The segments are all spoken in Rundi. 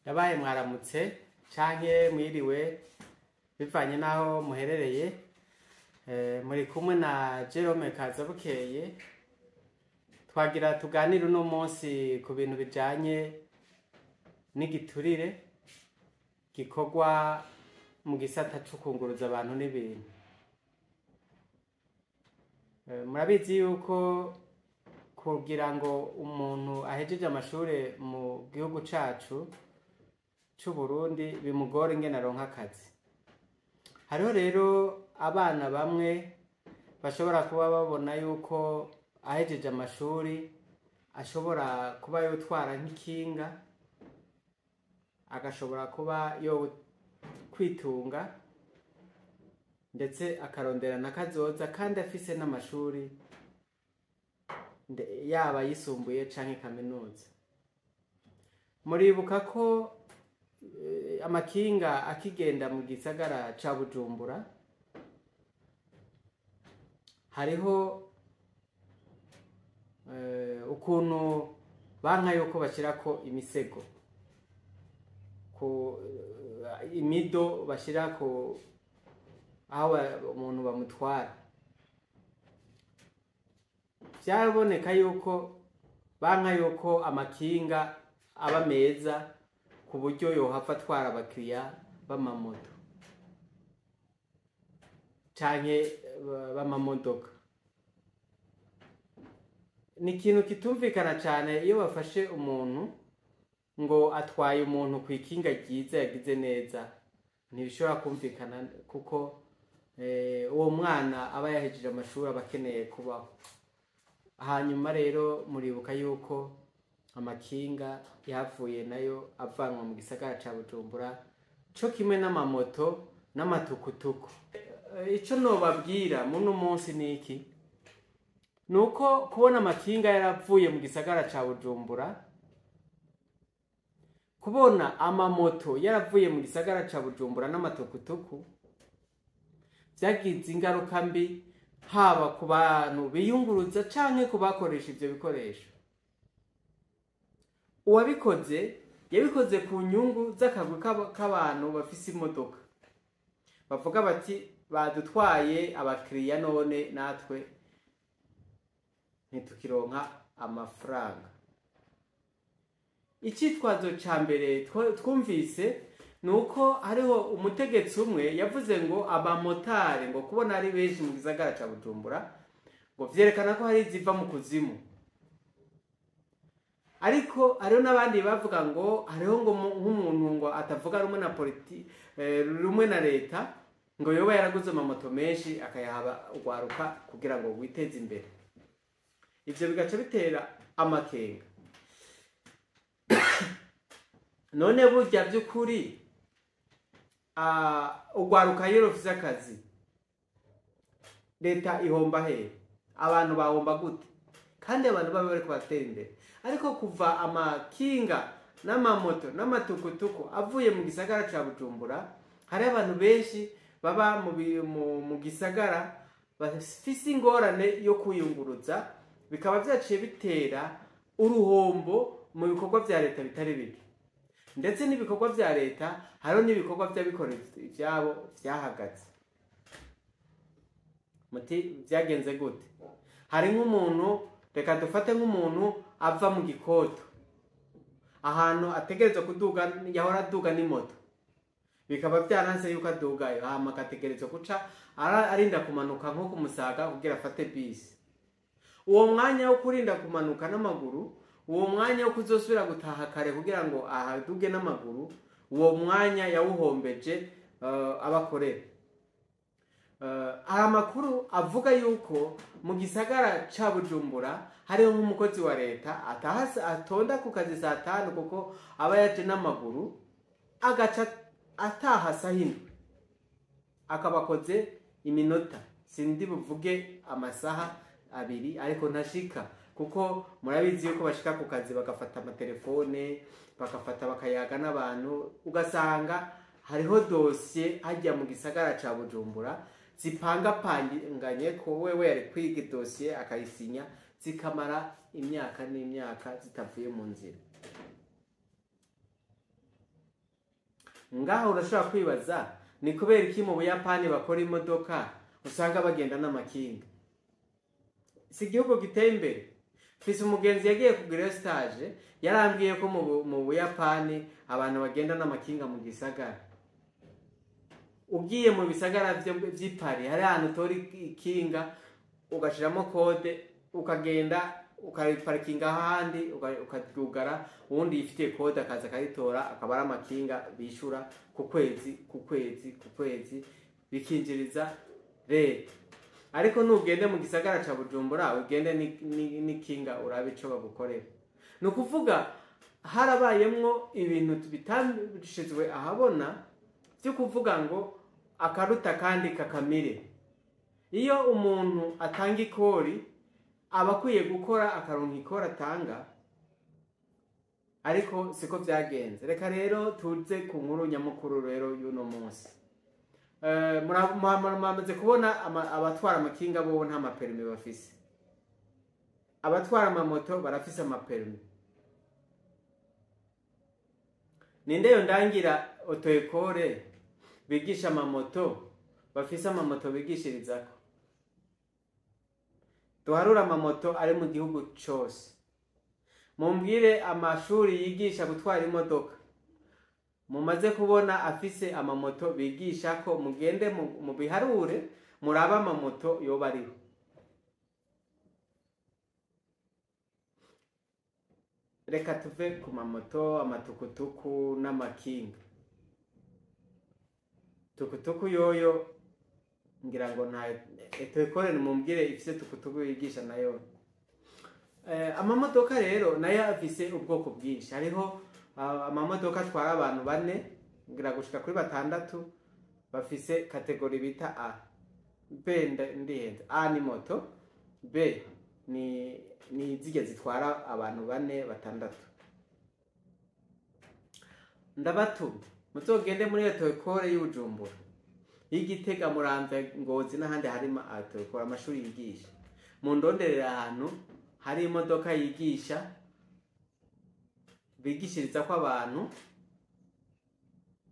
Yabaye mwaramutse canke mwiriwe bivanye naho muherereye. Muri kumwe na Jerome Kazabukeye. Twagira tuganire uno munsi ku bintu bijanye n'igiturire gikorwa mu gisata co kunguruza abantu n'ibintu. Murabizi yuko kugira ngo umuntu ahejeje amashure mu gihugu cacu c'Uburundi bimugora ingene aronka akazi. Hariho rero abana bamwe bashobora kuba babona yuko ahejeje amashuri ashobora kuba yotwara nk'ikinga, agashobora kuba yo kwitunga ndetse akarondera n'akazoza, kandi afise n'amashuri yaba yisumbuye canke kaminuza. Muribuka ko amakinga akigenda mu gisagara ca Bujumbura, hariho ukuntu banka yuko bashirako imisego ku imido bashirako aho umuntu bamutwara. Vyaboneka yuko banka yuko amakinga aba meza ku buryo yohava atwara abakiriya b'amamoto canke b'amamodoka. Ni ikintu kitumvikana cane iyo bafashe umuntu ngo atwaye umuntu kw'ikinga ryiza yagize neza, ntibishobora kumvikana kuko uwo mwana aba yahejeje amashuri aba akeneye kubaho. Hanyuma rero muribuka yuko amakinga yavuye nayo avanwa mu gisagara ca Bujumbura co kimwe n'amamoto n'amatukutuku. Ico nobabwira muno munsi niki, nuko kubona amakinga yaravuye mu gisagara ca Bujumbura, kubona amamoto yaravuye mu gisagara ca Bujumbura n'amatukutuku vyagize ingaruka mbi haba ku bantu biyunguruza canke ku bakoresha ivyo bikoresho. Uwabikoze yabikoze ku nyungu z'akagwi k'abantu bafise imodoka, bavuga bati badutwaye abakiriya none natwe ntitukironka amafaranga. Icitwazo ca mbere twumvise nuko hariho umutegetsi umwe yavuze ngo abamotari ngo kubona ari benshi mu gisagara ca Bujumbura ngo vyerekana ko hari iziva mu kuzimu. Ariko hariho n'abandi bavuga ngo hariho ngo nk'umuntu ngo atavuga rumwe na rumwe na leta ngo yoba yaraguze amamoto menshi akayahaba ugwaruka kugira ngo witeze imbere. Ivyo bigaca bitera amakenga. None burya by'ukuri ugwaruka iyo rufise akazi leta ihomba he? Abantu bahomba gute? Kandi abantu baba bariko batera imbere. Ariko kuva amakinga n'amamoto n'amatukutuku avuye mu gisagara ca Bujumbura, hari abantu benshi baba mu gisagara bafise ingorane yo kwiyunguruza, bikaba vyaciye bitera uruhombo mu bikorwa vya leta bitari bike. Ndetse n'ibikorwa vya leta hariho n'ibikorwa vy'abikorera ivyabo vyahagaze. Muti vyagenze gute? Hari nk'umuntu, reka dufate nk'umuntu ava mu gikoto ahantu ategerezwa kuduga, yahora aduga n'imoto, bikaba vyaranse yuko adugayo, hama akategerezwa guca arinda kumanuka nko kumusaga kugira afate bisi. Uwo mwanya wo kurinda kumanuka n'amaguru, uwo mwanya wo kuzosubira gutaha kare kugira ngo ahaduge n'amaguru, uwo mwanya yawuhombeje abakorera. Hari amakuru avuga yuko mu gisagara ca Bujumbura hariho nk'umukozi wa leta atonda ku kazi saa 5 kuko aba yaje n'amaguru, agaca ataha saa 7, akaba akoze iminota sindi buvuge amasaha 2, ariko ntashika kuko murabizi yuko bashika ku kazi bagafata amatelefone, bagafata bakayaga n'abantu, ugasanga hariho dosiye hajya mu gisagara ca Bujumbura zipangapanganye ko wewe yari kwiga dosiye akayisinya zikamara imyaka n'imyaka zitavuye mu nzira. Ngaho urashobora kwibaza ni kubera iki mu Buyapani bakora imodoka usanga bagenda n'amakinga. Si igihugu giteye imbere. Mfise umugenzi yagiye kugira stage, yarambwiye ko mu Buyapani abantu bagenda n'amakinga mu gisagara. Ugiye mu bisagara vy'i Paris hari ahantu utora ikinga ugashiramo kode ukagenda ukariparkinga ahandi ukagugara, uwundi yifitiye kode akaza akayitora, akaba ari amakinga bishura ku kwezi ku kwezi ku kwezi, bikinjiriza leta. Ariko nugende mu gisagara ca Bujumbura ugende n'ikinga urabe ico bagukorera. Ni ukuvuga harabayemwo ibintu bitashizwe ahabona vyo kuvuga ngo akaruta kandi kakamire. Iyo umuntu atanga ikori aba akwiye gukora akaronka ikori atanga, ariko siko vyagenze. Reka rero tuze ku nkuru nyamukuru rero y'uno munsi. Muramaze kubona abatwara amakinga bobo nta maperimi bafise. Abatwara amamoto barafise amaperimi. Ninde yo ndangira auto-école bigisha amamoto bafise amamoto bigishirizako? Duharura amamoto ari mu gihugu cose. Mumbwire amashuri yigisha gutwara imodoka mumaze kubona afise amamoto bigisha ko, mugende mu biharure murabe amamoto yoba ariho. Reka tuve ku mamoto, amatukutuku n'amakinga. Tukutuku yoyo ngira ngo nta auto-école, mumbwire ifise tukutuku yigisha nayo. Amamodoka rero nayo afise ubwoko bwinshi. Hariho amamodoka atwara abantu bane ngira gushika kuri batandatu, bafise kategori bita A, B. Ndihenze, A ni moto, B ni zirya zitwara abantu bane batandatu. Ndabatuma muzogende muri auto-école y'Ubujumbura, y'Igitega, Muramvya, Ngozi n'ahandi harimo auto-école, amashuri yigisha. Mundonderera ahantu hari imodoka yigisha bigishiriza ko abantu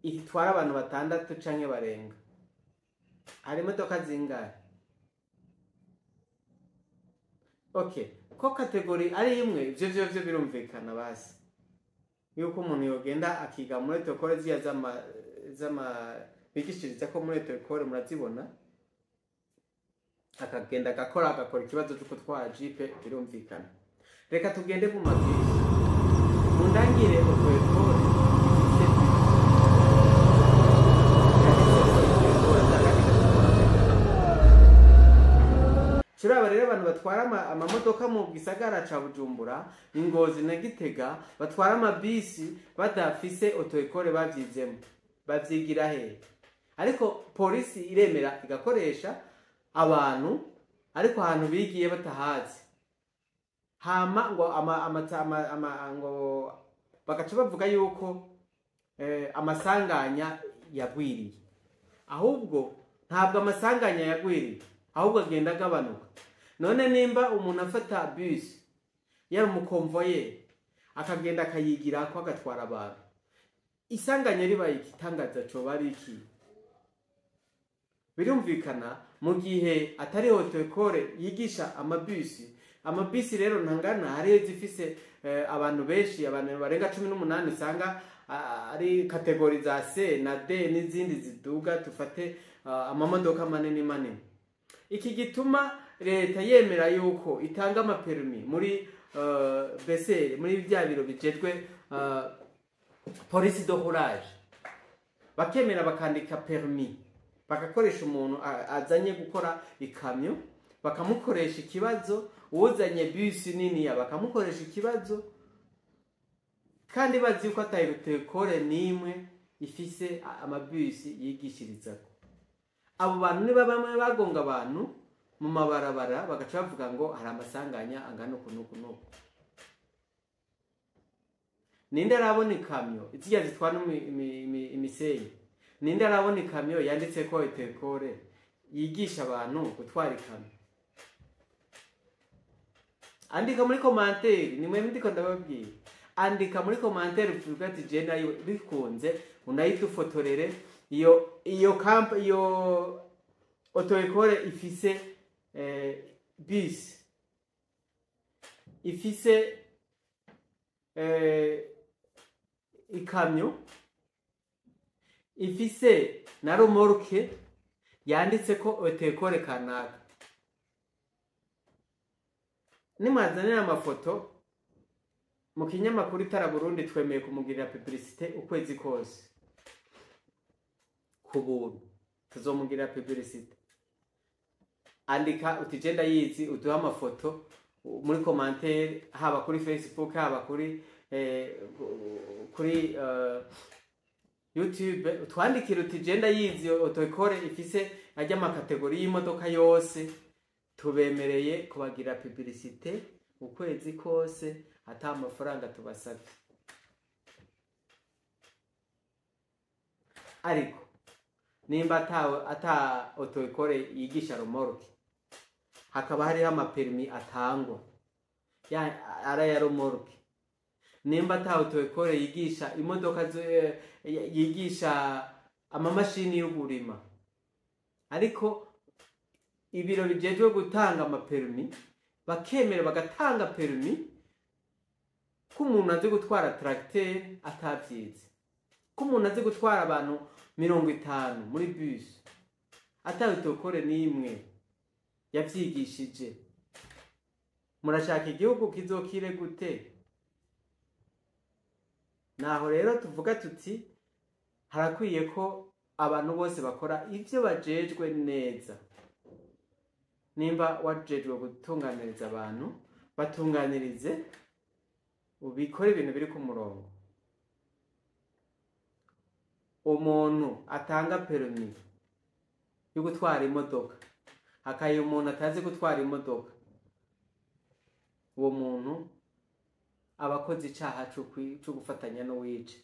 itwara abantu batandatu canke barenga. Hari imodoka zingahe? Okay, ko kategori ari imwe, ivyo vyo birumvikana basi yuko umuntu yogenda akiga muri auto-école ziya z'ama bigishiriza ko muri auto-école murazibona, akagenda agakora ikibazo cyo gutwara jipe, birumvikana. Reka tugende mu mabisi. Mundangire auto-école ifise Turaba rero abantu batwara amamodoka mu gisagara ca Bujumbura, Ngozi na Gitega, batwara amabisi badafise auto-école bavyizemo, bavyigira hehe? Ariko polisi iremera igakoresha abantu, ariko ahantu bigiye batahazi. Hama ngo ngo bagaca bavuga yuko amasanganya yagwiriye. Ahubwo ntabwo amasanganya yagwiriye, ahubwo agenda agabanuka. None nimba umuntu afata bus yari umukonvoye akagenda akayigira ko agatwara abantu, isanganya ribaye igitangaza coba ari iki? Birumvikana mu gihe atari auto-école yigisha amabisi. Amabisi rero ntangana, hariyo zifise abantu benshi, abantu barenga 18, usanga ari kategori za C na D n'izindi ziduga, tufate amamodoka manini manini. Iki gituma leta yemera yuko itanga amaperimi muri BCR, muri bya biro bijejwe police de roulage, bakemera bakandika permis, bagakoresha umuntu azanye gukora ikamyo, bakamukoresha ikibazo, uwuzanye bus nini bakamukoresha ikibazo, kandi bazi yuko atari auto-école n'imwe ifise amabisi yigishirizako. Abo bantu niba bamwe bagonga abantu mu mabarabara bagaca bavuga ngo hari amasanganya angana uku n'uku n'uku. Ninde arabona ikamyo zirya zitwara imisenyi? Ninde arabona ikamyo yanditse ko auto-école yigisha abantu gutwara ikamyo? Andika muri commentaire, nimwe ndiko ndababwira. Andika muri commentaire uvuga ati je nayo bikunze, unayidufotorere iyo camp, iyo auto-école ifise bus, ifise ikamyo, ifise na remorque yanditse ko auto-école kanaka. Nimwazanira amafoto mu kinyamakuru Itara Burundi, twemeye kumugirira publicité ukwezi kose ku buntu, tuzomugirira publicité. Andika uti je ndayizi, uduhe amafoto muri commentaire, haba kuri Facebook, haba kuri YouTube, utwandikire uti je ndayizi auto-école ifise ajya ama catégories y'imodoka yose. Tubemereye kubagira publicité ukwezi kose ata amafaranga tubasabye. Ariko nimba ata auto-école yigisha remorque, hakaba hariho ama permis atangwa ya ara ya remorque, nimba ata auto-école yigisha imodoka yigisha amamashini yo gurima, ariko ibiro bijejwe gutanga ama permis bakemera bagatanga permis ko umuntu azi gutwara tracteur atavyize, ko umuntu azi gutwara abantu 50 muri bus ata auto-école n'imwe yavyigishije, murashaka igihugu kizokire gute? Naho rero tuvuga tuti harakwiye ko abantu bose bakora ivyo bajejwe neza. Nimba wajejwe gutunganiriza abantu, batunganirize, ubikore ibintu biri ku murongo. Umuntu atanga permis yo gutwara imodoka, akayiha umuntu atazi gutwara imodoka, uwo muntu aba akoze icaha co gufatanya n'uwica.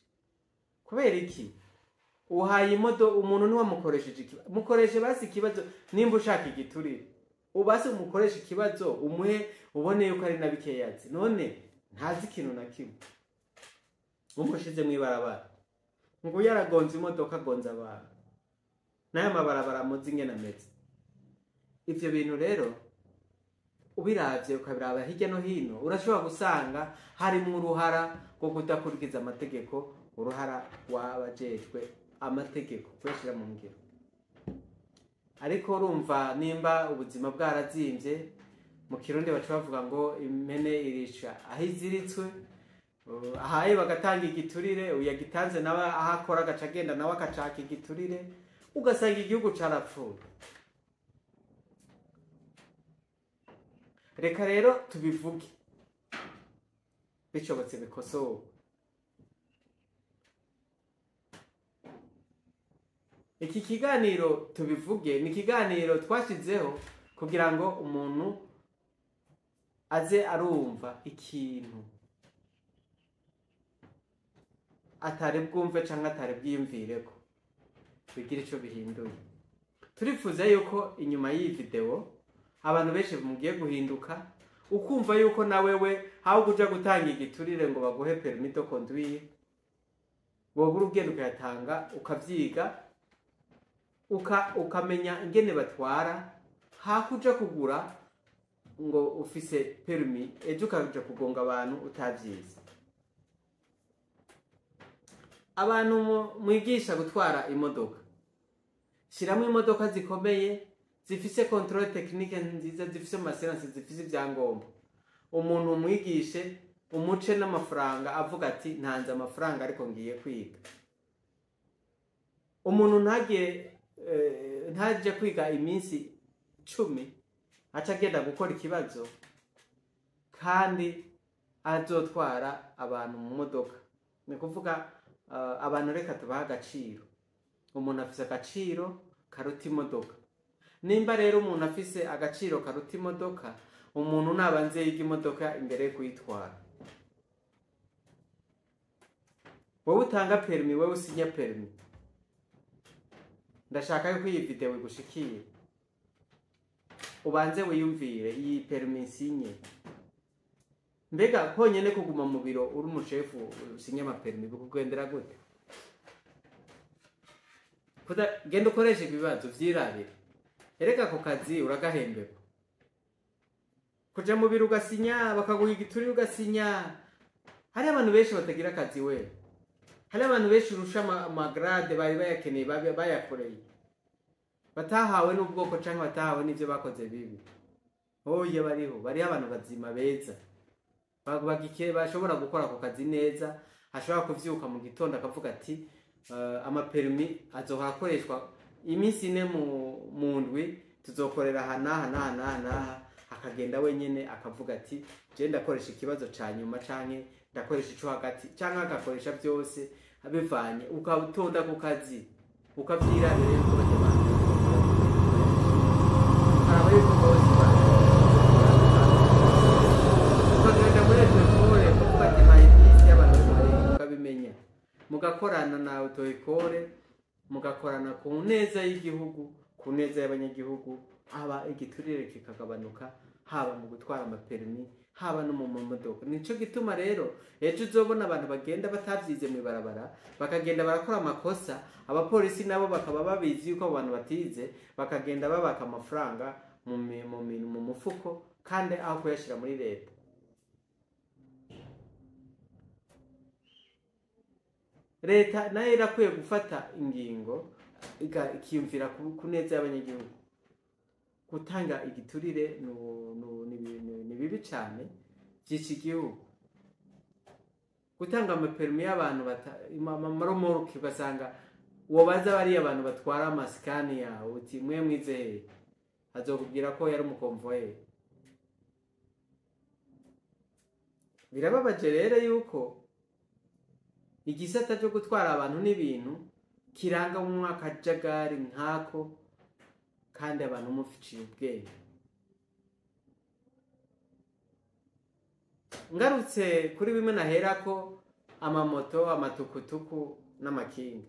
Kubera iki? Uhaye imodoka umuntu ntiwamukoresheje ikibazo, mukoreshe basi ikibazo. Nimba ushaka igiturire, ubase umukoreshe ikibazo, umuhe ubone yuko ari na bikeya azi. None ntazi ikintu na kimwe, umushize mw'ibarabara ngo yaragonze imodoka, agonze abantu, n'aya mabarabara muzi ingene ameze. Ivyo bintu rero ubiravye ukabiraba hirya no hino, urashobora gusanga harimwo uruhara rwo kudakurikiza amategeko, uruhara w'abajejwe amategeko kuyashira mu ngiro. Ariko urumva nimba ubuzima bwarazimvye, mu Kirundi baca bavuga ngo impene irisha aho iziritswe, ahaye bagatanga igiturire, uyagitanze nawe aho akora agaca agenda nawe akacaka igiturire, ugasanga igihugu carapfuye. Reka rero tubivuge, bishobotse bikosowe. Iki kiganiro tubivuge ni ikiganiro twashizeho kugira ngo umuntu aze arumva ikintu atari bwumve canke atari bwiyumvireko, bigira ico bihinduye. Turifuza yuko inyuma y'iyi video abantu benshi mugiye guhinduka, ukumva yuko na wewe aho kuja gutanga igiturire ngo baguhe permis de conduire, wobura ugenda ukayatanga, ukavyiga, ukamenya ingene batwara, hakuja kugura ngo ufise permis ejo ukaja kugonga abantu utavyize. Abantu mwigisha gutwara imodoka, shiramwo imodoka zikomeye zifise contrôle technique nziza, zifise assurance, zifise ibyangombwa. Umuntu umwigishe umuce n'amafaranga, avuga ati ntanze amafaranga ariko ngiye kwiga. Umuntu ntaje kwiga iminsi 10 aca agenda gukora ikibazo kandi azotwara abantu mu modoka. Ni kuvuga abantu reka tubaha agaciro. Umuntu afise agaciro karuta imodoka. Nimba rero umuntu afise agaciro karuta imodoka, umuntu nabanze yiga imodoka imbere yo kuyitwara. Wowe utanga permis, wowe usinya permis, ndashaka yuko iyi video igushikiye, ubanze wiyumvire iyi permis nsinye Mbega konyene kuguma mu biro uri umushefu usinya amaperimi bikugendera gute? Genda ukoresha ibibazo vyirabire. Erega ako kazi uragahemberwa. Kuja mu biro ugasinya, bakaguha igiturire ugasinya. Hari abantu benshi batagira akazi we. Hari abantu benshi urusha amagrade bari bayakeneye, bayakoreye, batahawe n'ubwoko canke batahawe n'ivyo bakoze bibi. Oya, bariho abantu bazima beza bashobora gukora ako kazi neza. Ashobora kuvyuka mu gitondo akavuga ati amaperimi azohora akoreshwa iminsi 4 mu ndwi, tuzokorera aha n'aha n'aha n'aha n'aha. Akagenda wenyene akavuga ati je ndakoresha ikibazo ca nyuma canke ndakoresha ico hagati, canke agakoresha byose abivanye. Ukatonda ku kazi ukavyirabira yuko bajya abantu ukaraba yuko bose ukagenda muri auto-école ukavuga ati mpaye bisi y'abantu bariko ukabimenya, mugakorana na auto-école, mugakorana ku neza y'igihugu, ku neza y'abanyagihugu, haba igiturire kikagabanuka, haba mu gutwara amaperimi, haba no mu modoka. Nico gituma rero ejo uzobona abantu bagenda batavyize mw'ibarabara, bakagenda barakora amakosa, abapolisi nabo bakaba babizi yuko abo bantu batize, bakagenda babaka amafaranga mu mufuko, kandi aho kuyashira muri leta. Leta nayo irakwiye gufata ingingo ikiyumvira ku neza y'abanyagihugu. Gutanga igiturire ni bibi cane, vyica igihugu. Gutanga amaperimi y'abantu amaromoroki, ugasanga wobaza bariya abantu batwara amasikani yawe uti mwe mwizeye, azokubwira ko yari umukomvoyeri. Birababaje rero yuko igisata cyo gutwara abantu n'ibintu kiranga mu mwaka jagari nkako, kandi abantu muficiye ubwenge. Ngarutse kuri bimwe naherako, amamoto, amatukutuku n'amakinga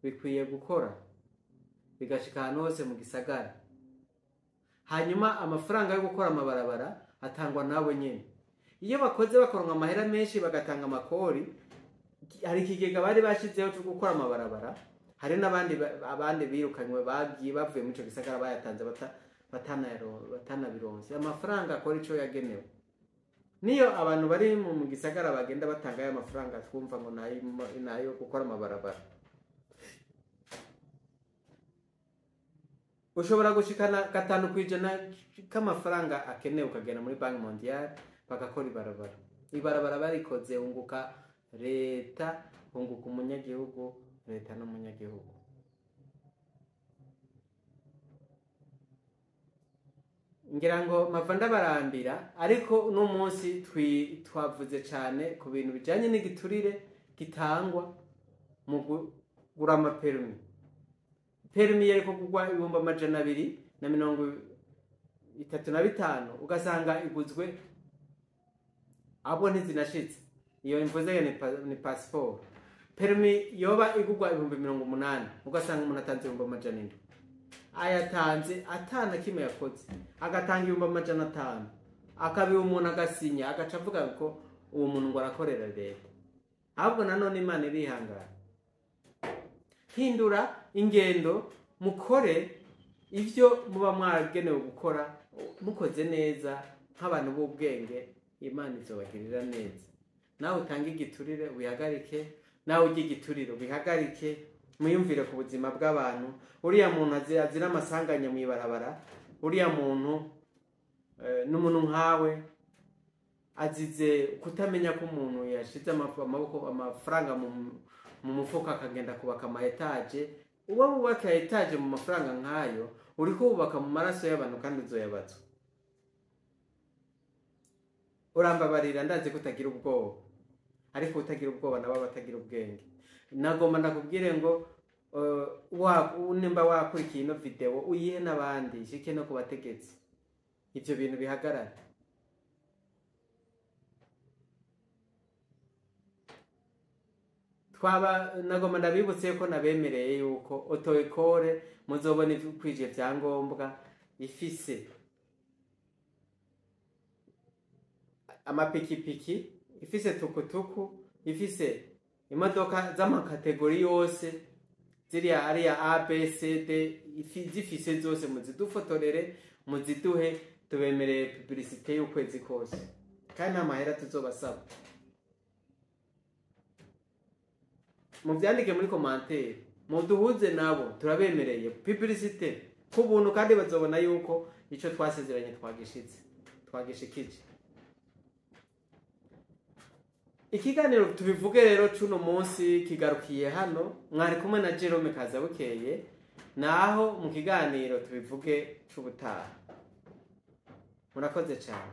bikwiye gukora bigashika ahantu hose mu gisagara. Hanyuma amafaranga yo gukora amabarabara atangwa nabo nyene. Iyo bakoze bakoronka amahera menshi bagatanga amakori, hari ikigega bari bashizeho cyo gukora amabarabara. Hari n'abandi abandi birukanywe bagiye bavuye muri ico gisagara bayatanze batanabironse. Amafaranga akora ico yagenewe. Niyo abantu bari mu gisagara bagenda batanga ayo mafaranga twumva ngo nayo gukora amabarabara. Ushobora gushikana 5% k'amafaranga akenewe ukagenda muri Banki Mondiale bagakora ibarabara. Ibarabara barikoze unguka leta, unguka umunyagihugu, leta n'umunyagihugu. Ngira ngo mpava ndabarambira, ariko uno munsi twavuze cane ku bintu bijanye n'igiturire gitangwa mu kugura amaperimi. Perimi yariko kugwa 235,000, ugasanga iguzwe abo ntizinashitse. Iyo imvuze ni passport. Perimi yoba igugwa 80,000, ugasanga umuntu atanze 700,000. Ayatanze atana kimwe yakoze, agatanga 500,000, akabiha umuntu agasinya, agaca avuga ko uwo muntu ngo arakorera leta. Ahubwo nanone Imana irihangana. Hindura ingendo, mukore ivyo muba mwaragenewe gukora, mukoze neza nk'abantu b'ubwenge, Imana izobagirira neza. Nawe utange igiturire wihagarike, nawe ujye igiturire wihagarike, mwiyumvire ku buzima bw'abantu. Uriya muntu azira amasanganya mw'ibarabara, uriya muntu n'umuntu nkawe azize kutamenya ko umuntu yashize amaboko amafaranga mu mufuka akagenda kubaka ama etaje. Uba wubaka etaje mu mafaranga nkayo, uriko wubaka mu maraso y'abantu kandi uzoyabatswa. Urambabarira, ndazi ko utagira ubwoba, ariko utagira ubwoba nabo batagira ubwenge. Nagomba ndakubwire ngo nimba wakurikiye ino video uyihe n'abandi, ishike no kubategetsi, ivyo bintu bihagarara. Twaba nagomba ndabibutse ko nabemereye yuko auto-école muzobona ikwije vyangombwa ifise Amapikipiki, ifise tukutuku, ifise imodoka z'ama catégories yose, ziriya ariya A B C D, zifise zose, muzidufotorere, muziduhe. Tubemereye publicité y'ukwezi kose kandi nta mahera tuzobasaba. Muvyandike muri commentaire, muduhuze nabo. Turabemereye publicité ku buntu kandi bazobona yuko ico twasezeranye twagishitse, twagishikije. Ikiganiro Tubivuge rero cuno munsi kigarukiye hano. Mwari kumwe na Jerome Kazabukeye, naho mu kiganiro Tubivuge c'ubutaha. Murakoze cyane.